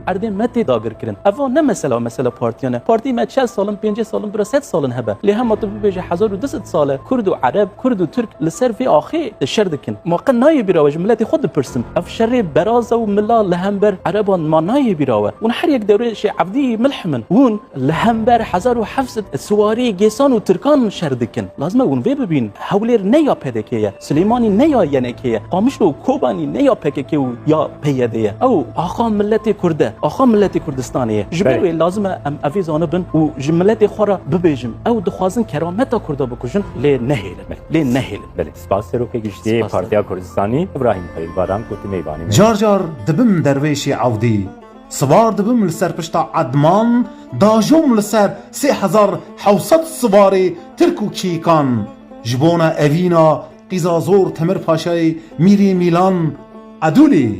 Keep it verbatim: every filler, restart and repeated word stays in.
Erdê me tê dagir kirin. Eva ne mesela, mesela partiyan e. Partî me çel salin, pêncî salin, bira sed salin hebe. Lê hema tu bibêje hezar û du sed sal e, Kurd û Ereb, Kurd û Tirk li ser vê axê şer dikin. Ma qe nayê bîra we, ji miletê xwe dipirsim. Ev şerê beraza û mila li hember Ereban ma nayê bîra we. Hûn her yek dewrê Şêx Evdî milhim in. Hûn li hember hezar û heft sed siwarî Gêsan û Tirkan şer dikin. Lazim e hûn vê bibîn. Hewlêr ne ya P D K ye. Silêmanî ne ya Y N K ye. Qamişlo û Kobanî ne ya P K K û ya P Y D ye. Ew axa miletê Kurd e. Axa miletê Kurdistanê ye. Ji ber Belê. Wê lazim e em evê zanibin û ji miletê xwe re bibêjin. Ew dixwazin kerameta Kurda bikujin, lê nehêlin. Belê. Lê nehêlin. Belê. Spas Serokê Giştî Spas. Partiya Kurdistanî, Îbrahîm Xelîl Baran, ku tu mêvanê me. Car car dibim dervêşê Evdî. Siwar dibim li ser pişta Edman, dajom li ser sê hezar hewsed siwarê Tirk û Kîkan. Ji bona evîna qîza zor Temir Paşayê Mîrê Mîlan Edûlê.